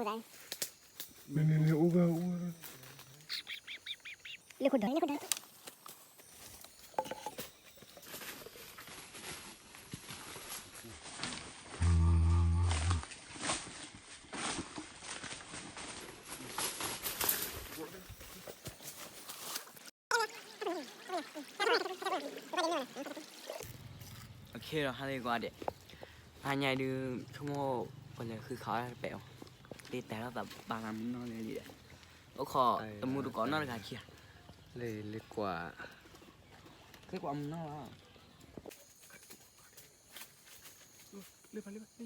န့ၣ်န့ၣ်န့ၣ် အိၣ်ဂၤအိၣ်ဂၤ လ့ၣ်ခိၣ်ဒီး လ့ၣ်ခိၣ်ဒီး โอเค ဒီးဟါလၢဂီၤဒဲး ဟါညါဒုး ဆိကမိၣ် ပလဲၤဃုခးအီၣ်တပဲာ်အီၤ လ့တၢ်ထီၣ်သးဘၣ်ဂၤမုၢ်နီၢ်လၢလံဒီး အိၣ်ခိးတမူတကိးနီတဂၤခံဂၤ လ့လ့ကွၢ် လ့ကွၢ်မုၢ်နီၢ်လီၤ လ့ပၢ်လ့ပၢ်လ့လ့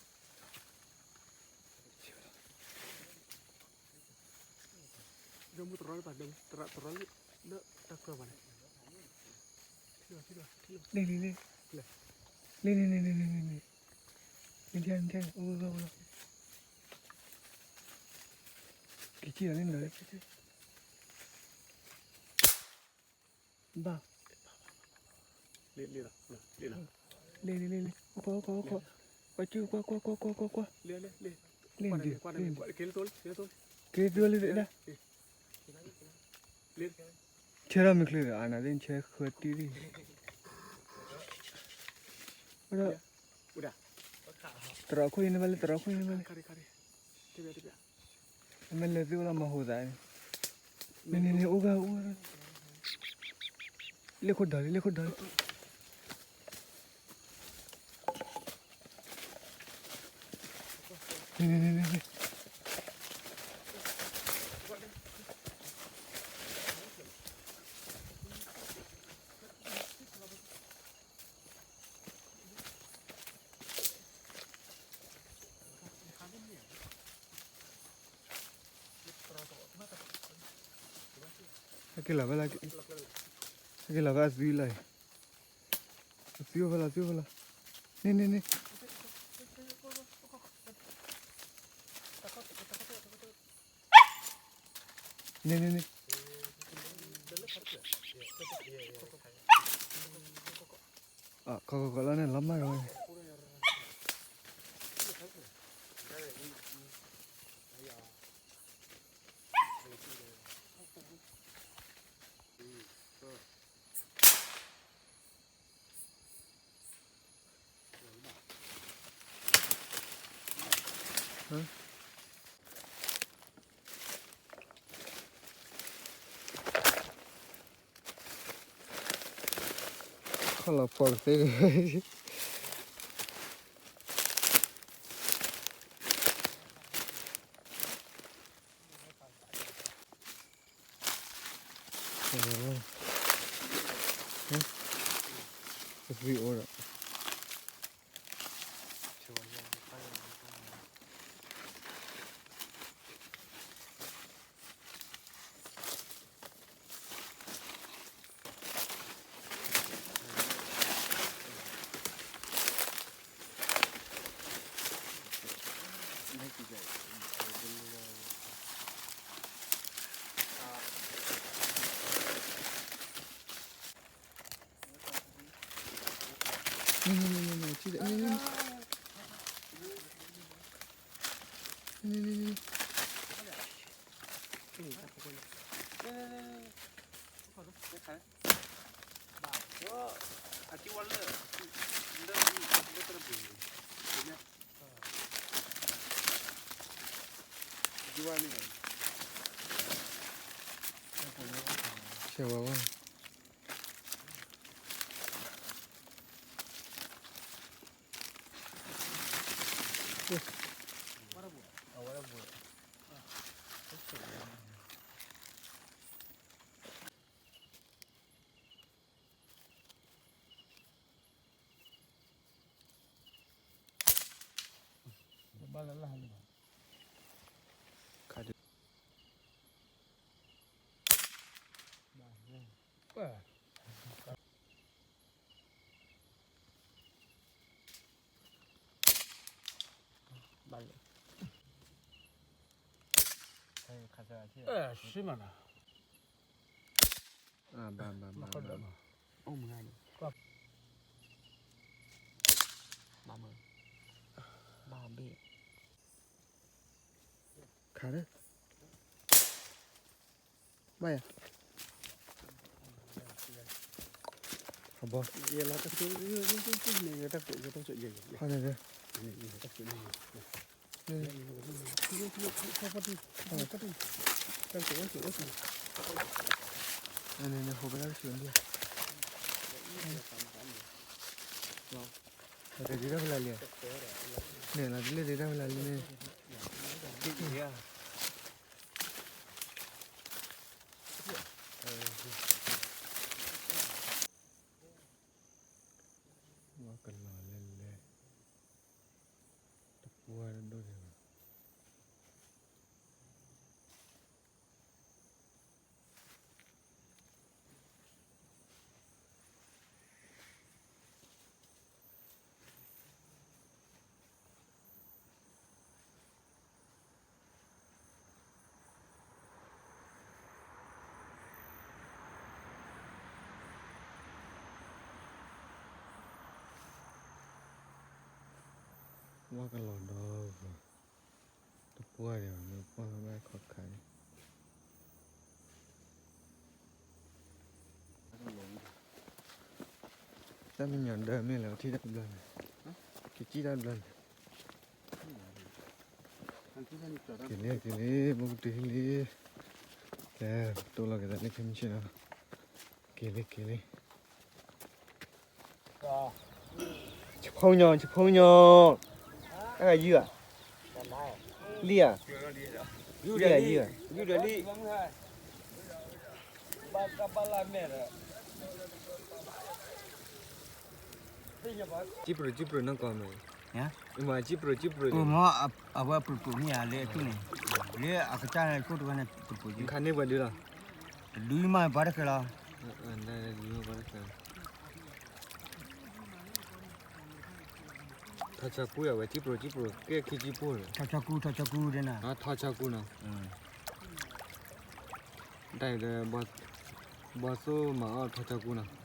လ့ လ့လ့လ့ လ့လ့လ့ လ့လ့လ့ လ့လ့လ့ လ့လ့လ့ က့ၤက့ၤလီၤန့ၣ်လီၤ ဘၣ် လ့လ့လ့ အိၣ်ခိးအိၣ်ခိးအိၣ်ခိး ကွၢ်ကၠူၣ် ကွၢ်ကွၢ်ကွၢ်ကွၢ်ကွၢ်ကွၢ် လ့ဒ့ လ့ဒ့ က့ၤလၢဒၣ် ဆဲထီၣ်မ့ၢ်ချ့ဒီး အနၤသ့ၣ်ဆဲဃၢတံၢ်တံၢ် တရီခိၣ်အံၤန့ၣ်ဘၣ်လၢ တရီခိၣ်အံၤန့ၣ်ဘၣ်လၢ အမ့ၢ်လဲၤသ့ၣ်အိၣ်လၢမဟိသးန့ၣ် န့ၣ်န့ၣ်န့ၣ် အိၣ်ဂၤအိၣ်ဂၤ လ့ၣ်ခိၣ်ဒီးလံ လ့ၣ်ခိၣ်ဒီးလံ န့ၣ်န့ၣ်န့ၣ်န့ၣ် ဟဲက့ၤလီၤဖဲလၢ ဟဲက့ၤလီၤဖဲအသွံလီၤအံၤ အသွံအိၣ်ဖဲလီၤ အသွံအိၣ်ဖဲလီၤ န့ၣ်န့ၣ်န့ၣ် န့ၣ်န့ၣ်န့ၣ် ခီခီခီလီၤန့ၣ် လီၤမၢ်ကဝဲန့ၣ် ခီလီၤဖီကသ့ ကသံၣ်အိၣ်ဒီး ဆဲးဝဲဝဲ ဘၣ်လၢ ဆံမနၤ ဘၣ်ဘၣ်ဘၣ် အိၣ်မုာ်ဂၤန့ၣ် ဘၣ်မုာ် ဘၣ်ဘ့ၣ် ခါဒၢ ဘၣ်ယၤ အဘီ ခါန့ၣ်ဒၢ န့ၣ် ဟိးဖဲတၢ်ကဆူးန့ၣ် တဒုတၢ်ဖဲလၢလံ, န့ၣ်လီၤတလ့ၢ်ဒုတၢ်ဖဲလၢလံန့ၣ်, ဝါကလီၤလဲၤလဲၤ, တပှၢ်တဒိၣ်န့ၣ်လီၤ. ဝါကလီၤဒီး, တပှၢ်ဒီး မ့ၢ်ပှၢ်ဘၣ်ခီခါန့ၣ် တၢ်မံညီၤဒၢမ့ၢ်လၢထံၣ်တၢ်တဘျီန့ၣ်, ကစံၣ်တၢ်တဘျီန့ၣ်, က့ၤလံ က့ၤလံ မ့ၢ်ကတုၤလံ, ကဲ တိၢ်လီၤက့ၤသးလၢခဲမုၢ်ဆ့ၣ်နီၤ, က့ၤလံ က့ၤလံ. ဆဖီညီ ဆဖီညီ, အဂၤယုၢ်ဧါ, လံဧါ, လံဧါယုၢ်ဧါ, ကံၣ်ပြိၤ ကံၣ်ပြိၤနီၢ်ကီၢ်မ့ၢ်, မ့ၢ်ကံၣ်ပြိၤ ကံၣ်ပြိၤ, အဝဲပြိၤပြိၤမ့ၢ်ဧါ လၢအထူၣ်န့ၣ်, လၢအကစၢ်န့ၣ် ခိၣ်တဂၤန့ၣ် ပြိၤပြိၤ, ခါန့ၢ်ပှဲၤဒုလီၤ, တဒုမး ပှၤတဃဲၤလီၤ. ထီၣ်ဆၢကူယၤဝဲ ကံၣ်ပြိၤ ကံၣ်ပြိၤ ကဲခံကံၣ်ပြိၤန့ၣ်, ထီၣ်ဆၢကူ ထီၣ်ဆၢကူဒဲနၤ, ထီၣ်ဆၢကူနီၤ, တၢ်အံၤဒီး ဘီသိၣ်မၤအီၣ်ထီၣ်ဆၢကူနီၤ.